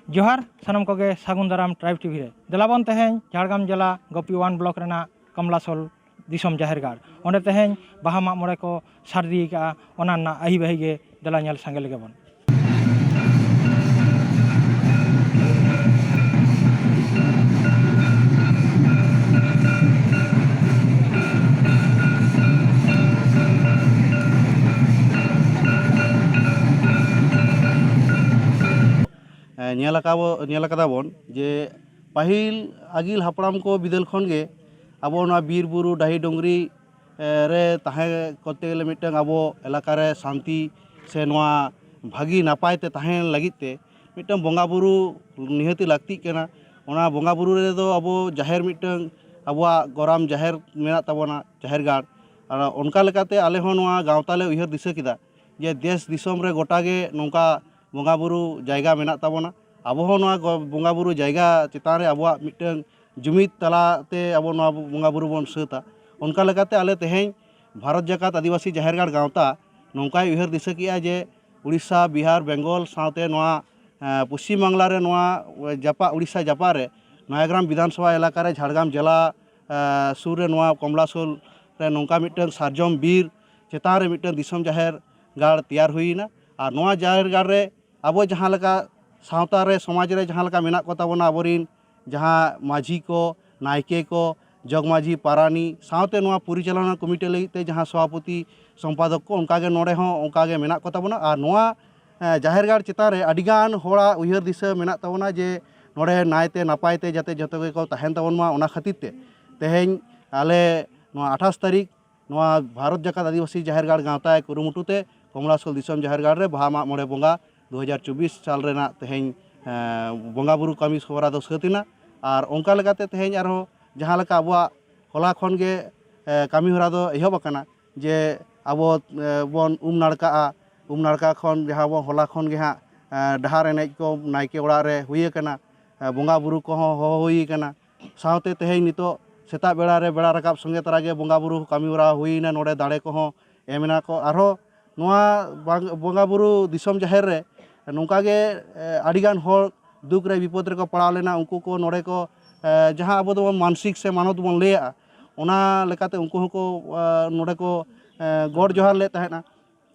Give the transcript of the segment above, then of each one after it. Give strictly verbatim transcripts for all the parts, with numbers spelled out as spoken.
ᱡᱚᱦᱟᱨ ᱥᱟᱱᱟᱢ ᱠᱚᱜᱮ, ᱥᱟᱹᱜᱩᱱ ᱫᱟᱨᱟᱢ ᱴᱨᱟᱭᱤᱵᱽ ᱴᱤᱵᱷᱤ ᱨᱮ᱾ ᱫᱮᱞᱟ ᱵᱚᱱ ᱛᱮᱦᱮᱧ ᱡᱷᱟᱲᱜᱨᱟᱢ ᱡᱮᱞᱟ ᱜᱳᱯᱤ ᱳᱣᱟᱱ ᱵᱞᱚᱠ ᱨᱮᱱᱟᱜ ᱠᱚᱢᱞᱟᱥᱳᱞ ᱫᱤᱥᱚᱢ ᱡᱟᱦᱮᱨ ᱜᱟᱲ, ᱚᱸᱰᱮ ᱛᱮᱦᱮᱧ ᱵᱟᱦᱟ ᱢᱟᱜ ᱢᱚᱬᱮ ᱠᱚ ᱥᱟᱹᱨᱫᱤ ᱟᱠᱟᱜᱼᱟ, ᱚᱱᱟ ᱨᱮᱱᱟᱜ ᱟᱹᱦᱤ ᱵᱟᱹᱦᱤ ᱜᱮ ᱫᱮᱞᱟ ᱧᱮᱞ ᱥᱟᱸᱜᱮ ᱞᱮᱜᱮ ᱵᱚᱱ᱾ ᱮᱸ, ᱧᱮᱞ ᱟᱠᱟᱵᱚ-, ᱧᱮᱞ ᱟᱠᱟᱫᱟ ᱵᱚᱱ ᱡᱮ ᱯᱟᱹᱦᱤᱞ ᱟᱹᱜᱤᱞ ᱦᱟᱯᱲᱟᱢ ᱠᱚ ᱵᱤᱫᱟᱹᱞ ᱠᱷᱚᱱ ᱜᱮ ᱟᱵᱚ ᱱᱚᱣᱟ ᱵᱤᱨ ᱵᱩᱨᱩ ᱰᱟᱹᱦᱤ ᱰᱩᱝᱨᱤ, ᱮᱸ, ᱨᱮ ᱛᱟᱦᱮᱸ ᱠᱚᱨᱛᱮ ᱜᱮᱞᱮ ᱢᱤᱫᱴᱟᱝ ᱟᱵᱚ ᱮᱞᱟᱠᱟ ᱨᱮ ᱥᱟᱱᱛᱤ ᱥᱮ ᱱᱚᱣᱟ ᱵᱷᱟᱹᱜᱤ ᱱᱟᱯᱟᱭ ᱛᱮ ᱛᱟᱦᱮᱸ ᱞᱟᱹᱜᱤᱫ ᱛᱮ ᱢᱤᱫᱴᱟᱝ ᱵᱚᱸᱜᱟ ᱵᱩᱨᱩ ᱱᱤᱦᱟᱹᱛᱤ ᱞᱟᱹᱠᱛᱤᱜ ᱠᱟᱱᱟ᱾ ᱚᱱᱟ ᱵᱚᱸᱜᱟ ᱵᱩᱨᱩ ᱨᱮᱫᱚ ᱟᱵᱚ ᱡᱟᱦᱮᱨ ᱢᱤᱫᱴᱟᱝ ᱟᱵᱚᱣᱟᱜ ᱜᱚᱨᱟᱢ ᱡᱟᱦᱮᱨ ᱢᱮᱱᱟᱜ ᱛᱟᱵᱚᱱᱟ, ᱡᱟᱦᱮᱨ ᱜᱟᱲ᱾ ᱟᱨ ᱚᱱᱠᱟ ᱞᱮᱠᱟᱛᱮ ᱟᱞᱮ ᱦᱚᱸ ᱱᱚᱣᱟ ᱜᱟᱶᱛᱟ ᱞᱮ ᱩᱭᱦᱟᱹᱨ ᱫᱤᱥᱟᱹ ᱠᱮᱫᱟ ᱡᱮ ᱫᱮᱥ ᱫᱤᱥᱚᱢ ᱨᱮ ᱜᱚᱴᱟ ᱜᱮ ᱱᱚᱝᱠᱟ ᱵᱚᱸᱜᱟ ᱵᱩᱨᱩ ᱡᱟᱭᱜᱟ ᱢᱮᱱᱟᱜ ᱛᱟᱵᱚᱱᱟ᱾ ᱟᱵᱚ ᱦᱚᱸ ᱱᱚᱣᱟ ᱜᱚ-, ᱵᱚᱸᱜᱟ ᱵᱩᱨᱩ ᱡᱟᱭᱜᱟ ᱪᱮᱛᱟᱱ ᱨᱮ ᱟᱵᱚᱣᱟᱜ ᱢᱤᱫᱴᱟᱝ ᱡᱩᱢᱤᱫ ᱛᱟᱞᱟᱛᱮ ᱟᱵᱚ ᱱᱚᱣᱟ ᱵᱚᱸᱜᱟ ᱵᱩᱨᱩ ᱵᱚᱱ ᱥᱟᱹᱛᱟ᱾ ᱚᱱᱠᱟ ᱞᱮᱠᱟᱛᱮ ᱟᱞᱮ ᱛᱮᱦᱮᱧ ᱵᱷᱟᱨᱚᱛ ᱡᱟᱠᱟᱛ ᱟᱹᱫᱤᱵᱟᱹᱥᱤ ᱡᱟᱦᱮᱨ ᱜᱟᱲ ᱜᱟᱶᱛᱟ ᱱᱚᱝᱠᱟᱭ ᱩᱭᱦᱟᱹᱨ ᱫᱤᱥᱟᱹ ᱠᱮᱜᱼᱟ ᱡᱮ ᱩᱲᱤᱥᱥᱟ, ᱵᱤᱦᱟᱨ, ᱵᱮᱝᱜᱚᱞ ᱥᱟᱶᱛᱮ ᱱᱚᱣᱟ, ᱮᱸ, ᱯᱚᱥᱪᱤᱢ ᱵᱟᱝᱞᱟ ᱨᱮ ᱱᱚᱣᱟ ᱡᱟᱯᱟᱜ, ᱩᱲᱤᱥᱥᱟ ᱡᱟᱯᱟᱜ ᱨᱮ ᱱᱚᱭᱟᱜᱨᱟᱢ ᱵᱤᱫᱷᱟᱱ ᱥᱚᱵᱷᱟ ᱮᱞᱟᱠᱟ ᱨᱮ ᱡᱷᱟᱲᱜᱨᱟᱢ ᱡᱮᱞᱟ, ᱮᱸ, ᱥᱩᱨ ᱨᱮ ᱱᱚᱣᱟ ᱠᱚᱢᱞᱟᱥᱳᱞ ᱨᱮ ᱱᱚᱝᱠᱟ ᱢᱤᱫᱴᱟᱝ ᱥᱟᱨᱡᱚᱢ ᱵᱤᱨ ᱪᱮᱛᱟᱱ ᱨᱮ ᱢᱤᱫᱴᱟᱝ ᱫᱤᱥᱚᱢ ᱡᱟᱦᱮᱨ ᱜᱟᱲ ᱛᱮᱭᱟᱨ ᱦᱩᱭᱮᱱᱟ᱾ ᱟᱨ ᱱᱚᱣᱟ ᱡᱟᱦᱮᱨ ᱜᱟᱲ ᱨᱮ ᱟᱵᱚ ᱡᱟᱦᱟᱸ ᱞᱮᱠᱟ ᱥᱟᱶᱛᱟ ᱨᱮ, ᱥᱚᱢᱟᱡᱽ ᱨᱮ ᱡᱟᱦᱟᱸ ᱞᱮᱠᱟ ᱢᱮᱱᱟᱜ ᱠᱚ ᱛᱟᱵᱚᱱᱟ ᱟᱵᱚᱨᱤᱱ ᱡᱟᱦᱟᱸ ᱢᱟᱹᱡᱷᱤ ᱠᱚ, ᱱᱟᱭᱠᱮ ᱠᱚ, ᱡᱚᱜᱽ ᱢᱟᱹᱡᱷᱤ, ᱯᱟᱨᱟᱱᱤᱠ, ᱥᱟᱶᱛᱮ ᱱᱚᱣᱟ ᱯᱚᱨᱤᱪᱟᱞᱚᱱᱟ ᱠᱚᱢᱤᱴᱤ ᱞᱟᱹᱜᱤᱫ ᱛᱮ ᱡᱟᱦᱟᱸ ᱥᱚᱵᱷᱟᱯᱚᱛᱤ, ᱥᱚᱢᱯᱟᱫᱚᱠ ᱠᱚ, ᱚᱱᱠᱟᱜᱮ ᱱᱚᱰᱮ ᱦᱚᱸ ᱚᱱᱠᱟᱜᱮ ᱢᱮᱱᱟᱜ ᱠᱚ ᱛᱟᱵᱚᱱᱟ᱾ ᱟᱨ ᱱᱚᱣᱟ, ᱮᱸ, ᱡᱟᱦᱮᱨ ᱜᱟᱲ ᱪᱮᱛᱟᱱ ᱨᱮ ᱟᱹᱰᱤᱜᱟᱱ ᱦᱚᱲᱟᱜ ᱩᱭᱦᱟᱹᱨ ᱫᱤᱥᱟᱹ ᱢᱮᱱᱟᱜ ᱛᱟᱵᱚᱱᱟ ᱡᱮ ᱱᱚᱰᱮ ᱱᱟᱭᱛᱮ ᱱᱟᱯᱟᱭ ᱛᱮ ᱡᱟᱛᱮ ᱡᱚᱛᱚ ᱜᱮᱠᱚ ᱛᱟᱦᱮᱱ ᱛᱟᱵᱚᱱ ᱢᱟ, ᱚᱱᱟ ᱠᱷᱟᱹᱛᱤᱨ ᱛᱮ ᱛᱮᱦᱮᱧ ᱟᱞᱮ ᱱᱚᱣᱟ ᱟᱴᱷᱟᱥ ᱛᱟᱹᱨᱤᱠᱷ ᱱᱚᱣᱟ ᱵᱷᱟᱨᱚᱛ ᱡᱟᱠᱟᱛ ᱟᱹᱫᱤᱵᱟᱹᱥᱤ ᱡᱟᱦᱮᱨ ᱜᱟᱲ ᱜᱟᱶᱛᱟᱭ ᱠᱩᱨᱩᱢᱩᱴᱩ ᱛᱮ ᱠᱚᱢᱞᱟᱥᱳᱞ ᱫᱤᱥᱚᱢ ᱡᱟᱦᱮᱨ ᱜᱟᱲ ᱨᱮ ᱵᱟᱦᱟ ᱢᱟᱜ ᱢᱚᱬᱮ ᱵᱚᱸᱜᱟ ᱫᱩ ᱦᱟᱡᱟᱨ ᱪᱚᱵᱵᱤᱥ ᱥᱟᱞ ᱨᱮᱱᱟᱜ ᱛᱮᱦᱮᱧ, ᱮᱸ, ᱵᱚᱸᱜᱟ ᱵᱩᱨᱩ ᱠᱟᱹᱢᱤ ᱦᱚᱨᱟ ᱫᱚ ᱥᱟᱹᱛ ᱮᱱᱟ᱾ ᱟᱨ ᱚᱱᱠᱟ ᱞᱮᱠᱟᱛᱮ ᱛᱮᱦᱮᱧ ᱟᱨᱦᱚᱸ ᱡᱟᱦᱟᱸ ᱞᱮᱠᱟ ᱟᱵᱚᱣᱟᱜ ᱦᱚᱞᱟ ᱠᱷᱚᱱ ᱜᱮ, ᱮᱸ, ᱠᱟᱹᱢᱤ ᱦᱚᱨᱟ ᱫᱚ ᱮᱦᱚᱵ ᱟᱠᱟᱱᱟ ᱡᱮ ᱟᱵᱚ, ᱮᱸ, ᱵᱚᱱ ᱩᱢ ᱱᱟᱲᱠᱟᱜᱼᱟ᱾ ᱩᱢ ᱱᱟᱲᱠᱟ ᱠᱷᱚᱱ ᱡᱟᱦᱟᱸ ᱵᱚᱱ ᱦᱚᱞᱟ ᱠᱷᱚᱱ ᱜᱮ ᱦᱟᱸᱜ, ᱮᱸ, ᱰᱟᱦᱟᱨ ᱮᱱᱮᱡ ᱠᱚ ᱱᱟᱭᱠᱮ ᱚᱲᱟᱜ ᱨᱮ ᱦᱩᱭ ᱟᱠᱟᱱᱟ᱾ ᱮᱸ, ᱵᱚᱸᱜᱟ ᱵᱩᱨᱩ ᱠᱚᱦᱚᱸ ᱦᱚᱦᱚ ᱦᱩᱭ ᱟᱠᱟᱱᱟ᱾ ᱥᱟᱶᱛᱮ ᱛᱮᱦᱮᱧ ᱱᱤᱛᱚᱜ ᱥᱮᱛᱟᱜ ᱵᱮᱲᱟ ᱨᱮ ᱵᱮᱲᱟ ᱨᱟᱠᱟᱵ ᱥᱚᱸᱜᱮ ᱛᱚᱨᱟ ᱜᱮ ᱵᱚᱸᱜᱟ ᱵᱩᱨᱩ ᱠᱟᱹᱢᱤ ᱦᱚᱨᱟ ᱦᱩᱭᱱᱟ, ᱱᱚᱰᱮ ᱫᱟᱲᱮ ᱠᱚᱦᱚᱸ ᱮᱢ ᱮᱱᱟ ᱠᱚ᱾ ᱟᱨᱦᱚᱸ ᱱᱚᱣᱟ ᱵᱟᱝ-, ᱵᱚᱸᱜᱟ ᱵᱩᱨᱩ ᱫᱤᱥᱚᱢ ᱡᱟᱦᱮᱨ ᱨᱮ ᱱᱚᱝᱠᱟ ᱜᱮ, ᱮ, ᱟᱹᱰᱤᱜᱟᱱ ᱦᱚᱲ ᱫᱩᱠ ᱨᱮ ᱵᱤᱯᱚᱫ ᱨᱮᱠᱚ ᱯᱟᱲᱟᱣ ᱞᱮᱱᱟ, ᱩᱱᱠᱩ ᱠᱚ ᱱᱚᱰᱮ ᱠᱚ, ᱮ, ᱡᱟᱦᱟᱸ ᱟᱵᱚ ᱫᱚᱵᱚᱱ ᱢᱟᱱᱥᱤᱠ ᱥᱮ ᱢᱟᱱᱚᱛ ᱵᱚᱱ ᱞᱟᱹᱭᱟᱜᱼᱟ, ᱚᱱᱟ ᱞᱮᱠᱟᱛᱮ ᱩᱱᱠᱩ ᱦᱚᱸᱠᱚ, ᱮ, ᱱᱚᱰᱮ ᱠᱚ, ᱮ, ᱜᱚᱰ ᱡᱚᱦᱟᱨ ᱞᱮᱫ ᱛᱟᱦᱮᱸᱫᱼᱟ᱾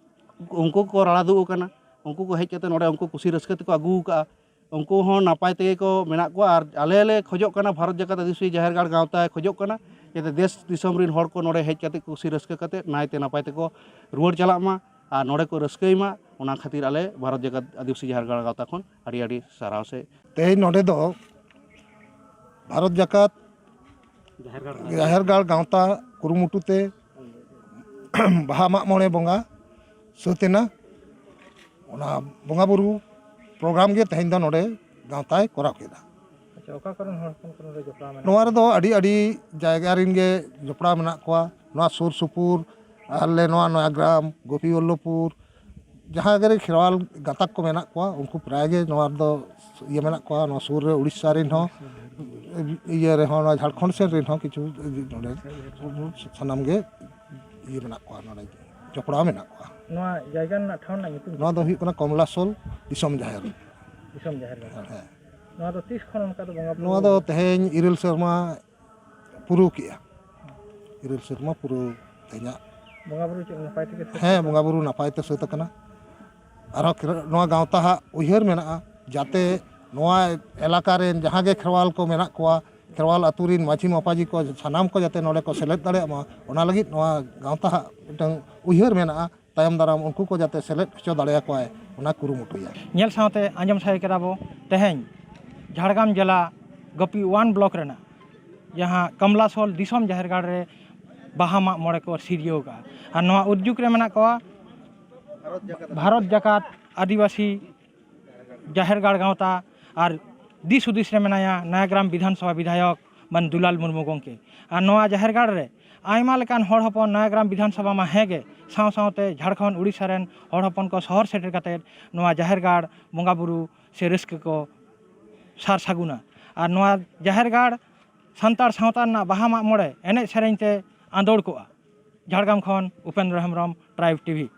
ᱩᱱᱠᱩ ᱠᱚ ᱨᱟᱲᱟ ᱫᱩᱜ ᱟᱠᱟᱱᱟ, ᱩᱱᱠᱩ ᱠᱚ ᱦᱮᱡ ᱠᱟᱛᱮ ᱱᱚᱰᱮ ᱩᱱᱠᱩ ᱠᱩᱥᱤ ᱨᱟᱹᱥᱠᱟᱹ ᱛᱮᱠᱚ ᱟᱹᱜᱩ ᱟᱠᱟᱫᱼᱟ᱾ ᱩᱱᱠᱩ ᱦᱚᱸ ᱱᱟᱯᱟᱭ ᱛᱮᱜᱮ ᱠᱚ ᱢᱮᱱᱟᱜ ᱠᱚᱣᱟ᱾ ᱟᱨ ᱟᱞᱮ ᱞᱮ ᱠᱷᱚᱡᱚᱜ ᱠᱟᱱᱟ, ᱵᱷᱟᱨᱚᱛ ᱡᱟᱠᱟᱛ ᱟᱹᱫᱤᱵᱟᱹᱥᱤ ᱡᱟᱦᱮᱨ ᱜᱟᱲ ᱜᱟᱶᱛᱟᱭ ᱠᱷᱚᱡᱚᱜ ᱠᱟᱱᱟ, ᱡᱟᱛᱮ ᱫᱮᱥ ᱫᱤᱥᱚᱢ ᱨᱮᱱ ᱦᱚᱲ ᱠᱚ ᱱᱚᱰᱮ ᱦᱮᱡ ᱠᱟᱛᱮ ᱠᱩᱥᱤ ᱨᱟᱹᱥᱠᱟᱹ ᱠᱟᱛᱮ ᱱᱟᱭᱛᱮ ᱱᱟᱯᱟᱭ ᱛᱮᱠᱚ ᱨᱩᱣᱟᱹᱲ ᱪᱟᱞᱟᱜ ᱢᱟ ᱟᱨ ᱱᱚᱰᱮ ᱠᱚ ᱨᱟᱹᱥᱠᱟᱹᱭ ᱢᱟ᱾ ᱚᱱᱟ ᱠᱷᱟᱹᱛᱤᱨ ᱟᱞᱮ ᱵᱷᱟᱨᱚᱛ ᱡᱟᱠᱟᱛ ᱟᱹᱫᱤᱵᱟᱹᱥᱤ ᱡᱟᱦᱮᱨ ᱜᱟᱲ ᱜᱟᱶᱛᱟ ᱠᱷᱚᱱ ᱟᱹᱰᱤ ᱟᱹᱰᱤ ᱥᱟᱨᱦᱟᱣ ᱥᱮ ᱛᱮᱦᱮᱧ ᱱᱚᱰᱮ ᱫᱚ ᱵᱷᱟᱨᱚᱛ ᱡᱟᱠᱟᱛ ᱡᱟᱦᱮᱨ ᱜᱟᱲ ᱜᱟᱶᱛᱟ ᱠᱩᱨᱩᱢᱩᱴᱩ ᱛᱮ ᱵᱟᱦᱟ ᱢᱟᱜ ᱢᱚᱬᱮ ᱵᱚᱸᱜᱟ ᱥᱟᱹᱛ ᱮᱱᱟ᱾ ᱚᱱᱟ ᱵᱚᱸᱜᱟ ᱵᱩᱨᱩ ᱯᱨᱳᱜᱨᱟᱢ ᱜᱮ ᱛᱮᱦᱮᱧ ᱫᱚ ᱱᱚᱰᱮ ᱜᱟᱶᱛᱟᱭ ᱠᱚᱨᱟᱣ ᱠᱮᱫᱟ᱾ ᱟᱪᱪᱷᱟ, ᱚᱠᱟ ᱠᱚᱨᱮᱱ ᱦᱚᱲ ᱦᱚᱯᱚᱱ ᱠᱚ ᱱᱚᱰᱮ ᱡᱚᱯᱲᱟᱣ ᱢᱮᱱᱟᱜ ᱱᱚᱣᱟ ᱨᱮᱫᱚ ᱟᱹᱰᱤ ᱟᱹᱰᱤ ᱡᱟᱭᱜᱟ ᱨᱮᱱ ᱜᱮ ᱡᱚᱯᱲᱟᱣ ᱢᱮᱱᱟᱜ ᱠᱚᱣᱟ᱾ ᱱᱚᱣᱟ ᱥᱩᱨ ᱥᱩᱯᱩᱨ, ᱟᱞᱮ ᱱᱚᱣᱟ ᱱᱚᱭᱟᱜᱨᱟᱢ, ᱜᱳᱯᱤᱵᱚᱞᱞᱚᱯᱩᱨ, ᱡᱟᱦᱟᱸ ᱜᱮ ᱠᱷᱮᱨᱣᱟᱞ ᱜᱟᱛᱟᱠ ᱠᱚ ᱢᱮᱱᱟᱜ ᱠᱚᱣᱟ, ᱩᱱᱠᱩ ᱯᱨᱟᱭ ᱜᱮ ᱱᱚᱣᱟ ᱨᱮᱫᱚ ᱤᱭᱟᱹ ᱢᱮᱱᱟᱜ ᱠᱚᱣᱟ᱾ ᱱᱚᱣᱟ ᱥᱩᱨ ᱨᱮ ᱩᱲᱤᱥᱥᱟ ᱨᱮᱱ ᱦᱚᱸ, ᱤᱭᱟᱹ ᱨᱮᱦᱚᱸ, ᱱᱚᱣᱟ ᱡᱷᱟᱲᱠᱷᱚᱸᱰ ᱥᱮᱱ ᱨᱮᱱ ᱦᱚᱸ ᱠᱤᱪᱷᱩ ᱱᱚᱰᱮ ᱥᱟᱱᱟᱢ ᱜᱮ ᱤᱭᱟᱹ ᱢᱮᱱᱟᱜ ᱠᱚᱣᱟ, ᱱᱚᱰᱮ ᱡᱚᱯᱲᱟᱣ ᱢᱮᱱᱟᱜ ᱠᱚᱣᱟ᱾ ᱱᱚᱣᱟ ᱡᱟᱭᱜᱟ ᱨᱮᱱᱟᱜ ᱴᱷᱟᱶ ᱨᱮᱱᱟᱜ ᱧᱩᱛᱩᱢ ᱪᱮᱫ? ᱱᱚᱣᱟ ᱫᱚ ᱦᱩᱭᱩᱜ ᱠᱟᱱᱟ ᱠᱚᱢᱞᱟᱥᱳᱞ ᱫᱤᱥᱚᱢ ᱡᱟᱦᱮᱨ᱾ ᱫᱤᱥᱚᱢ ᱡᱟᱦᱮᱨ ᱜᱟᱲ᱾ ᱦᱮᱸ᱾ ᱱᱚᱣᱟ ᱫᱚ ᱛᱤᱥ ᱠᱷᱚᱱ ᱚᱱᱠᱟ ᱫᱚ ᱵᱚᱸᱜᱟ ᱵᱩᱨᱩ? ᱱᱚᱣᱟ ᱫᱚ ᱛᱮᱦᱮᱧ ᱤᱨᱟᱹᱞ ᱥᱮᱨᱢᱟ ᱯᱩᱨᱟᱹᱣ ᱠᱮᱜᱼᱟ᱾ ᱤᱨᱟᱹᱞ ᱥᱮᱨᱢᱟ ᱯᱩᱨᱟᱹᱣ ᱛᱮᱦᱮᱧᱟᱜ᱾ ᱵᱚᱸᱜᱟ ᱵᱩᱨᱩ ᱪᱮᱫ ᱱᱟᱯᱟᱭ ᱛᱮᱜᱮ ᱥᱟᱹᱛ ᱦᱮᱸ, ᱟᱠᱟᱱᱟ? ᱵᱚᱸᱜᱟ ᱵᱩᱨᱩ ᱱᱟᱯᱟᱭ ᱛᱮ ᱥᱟᱹᱛ ᱟᱠᱟᱱᱟ᱾ ᱟᱨᱦᱚᱸ ᱠᱷᱮᱨ-, ᱱᱚᱣᱟ ᱜᱟᱶᱛᱟ ᱦᱟᱜ ᱩᱭᱦᱟᱹᱨ ᱢᱮᱱᱟᱜᱼᱟ, ᱡᱟᱛᱮ ᱱᱚᱣᱟ ᱮᱞᱟᱠᱟ ᱨᱮᱱ ᱡᱟᱦᱟᱸ ᱜᱮ ᱠᱷᱮᱨᱣᱟᱞ ᱠᱚ ᱢᱮᱱᱟᱜ ᱠᱚᱣᱟ, ᱠᱷᱮᱨᱣᱟᱞ ᱟᱹᱛᱩ ᱨᱮᱱ ᱢᱟᱹᱡᱷᱤ ᱢᱟᱯᱟᱡᱷᱤ ᱠᱚ ᱥᱟᱱᱟᱢ ᱠᱚ ᱡᱟᱛᱮ ᱱᱚᱰᱮ ᱠᱚ ᱥᱮᱞᱮᱫ ᱫᱟᱲᱮᱭᱟᱜ ᱢᱟ, ᱚᱱᱟ ᱞᱟᱹᱜᱤᱫ ᱱᱚᱣᱟ ᱜᱟᱶᱛᱟ ᱦᱟᱜ ᱢᱤᱫᱴᱟᱝ ᱩᱭᱦᱟᱹᱨ ᱢᱮᱱᱟᱜᱼᱟ᱾ ᱛᱟᱭᱚᱢ ᱫᱟᱨᱟᱢ ᱩᱱᱠᱩ ᱠᱚ ᱡᱟᱛᱮ ᱥᱮᱞᱮᱫ ᱦᱚᱪᱚ ᱫᱟᱲᱮᱭᱟᱠᱚᱣᱟᱭ, ᱚᱱᱟ ᱠᱩᱨᱩᱢᱩᱴᱩᱭᱟ᱾ ᱧᱮᱞ ᱥᱟᱶᱛᱮ ᱟᱸᱡᱚᱢ ᱥᱟᱹᱨᱤ ᱠᱮᱫᱟ ᱵᱚ ᱛᱮᱦᱮᱧ ᱡᱷᱟᱲᱜᱨᱟᱢ ᱡᱮᱞᱟ ᱜᱳᱯᱤ ᱳᱣᱟᱱ ᱵᱞᱚᱠ ᱨᱮᱱᱟᱜ ᱡᱟᱦᱟᱸ ᱠᱟᱢᱞᱟᱥᱳᱞ ᱫᱤᱥᱚᱢ ᱡᱟᱦᱮᱨ ᱜᱟᱲ ᱨᱮ ᱵᱟᱦᱟ ᱢᱟᱜ ᱢᱚᱬᱮ ᱠᱚ ᱥᱤᱨᱡᱟᱹᱣ ᱠᱟᱜᱼᱟ᱾ ᱟᱨ ᱱᱚᱣᱟ ᱩᱫᱽᱡᱩᱜᱽ ᱨᱮ ᱢᱮᱱᱟᱜ ᱠᱚᱣᱟ ᱵᱷᱟᱨᱚᱛ ᱡᱟᱠᱟᱛ ᱟᱹᱫᱤᱵᱟᱹᱥᱤ ᱡᱟᱦᱮᱨ ᱜᱟᱲ ᱜᱟᱶᱛᱟ ᱟᱨ ᱫᱤᱥ ᱦᱩᱫᱤᱥ ᱨᱮ ᱢᱮᱱᱟᱭᱟ ᱱᱚᱭᱟᱜᱨᱟᱢ ᱵᱤᱫᱷᱟᱱ ᱥᱚᱵᱷᱟ ᱵᱤᱫᱷᱟᱭᱚᱠ ᱢᱟᱱ ᱫᱩᱞᱟᱞ ᱢᱩᱨᱢᱩ ᱜᱚᱢᱠᱮ᱾ ᱟᱨ ᱱᱚᱣᱟ ᱡᱟᱦᱮᱨ ᱜᱟᱲ ᱨᱮ ᱟᱭᱢᱟ ᱞᱮᱠᱟᱱ ᱦᱚᱲ ᱦᱚᱯᱚᱱ ᱱᱚᱭᱟᱜᱨᱟᱢ ᱵᱤᱫᱷᱟᱱ ᱥᱚᱵᱷᱟ ᱢᱟ ᱦᱮᱸ ᱜᱮ, ᱥᱟᱶ ᱥᱟᱶᱛᱮ ᱡᱷᱟᱲᱠᱷᱚᱸᱰ, ᱩᱲᱤᱥᱥᱟ ᱨᱮᱱ ᱦᱚᱲ ᱦᱚᱯᱚᱱ ᱠᱚ ᱥᱚᱦᱚᱨ ᱥᱮᱴᱮᱨ ᱠᱟᱛᱮ ᱱᱚᱣᱟ ᱡᱟᱦᱮᱨ ᱜᱟᱲ ᱵᱚᱸᱜᱟ ᱵᱩᱨᱩ ᱥᱮ ᱨᱟᱹᱥᱠᱟᱹ ᱠᱚ ᱥᱟᱨ ᱥᱟᱹᱜᱩᱱᱟ᱾ ᱟᱨ ᱱᱚᱣᱟ ᱡᱟᱦᱮᱨ ᱜᱟᱲ ᱥᱟᱱᱛᱟᱲ ᱥᱟᱶᱛᱟ ᱨᱮᱱᱟᱜ ᱵᱟᱦᱟ ᱢᱟᱜ ᱢᱚᱬᱮ ᱮᱱᱮᱡ ᱥᱮᱨᱮᱧ ᱛᱮ ᱟᱸᱫᱳᱲ ᱠᱚᱜᱼᱟ᱾ ᱡᱷᱟᱲᱜᱨᱟᱢ ᱠᱷᱚᱱ ᱩᱯᱮᱱᱫᱨᱚ ᱦᱮᱢᱵᱨᱚᱢ, ᱴᱨᱟᱭᱤᱵᱽ ᱴᱤᱵᱷᱤ᱾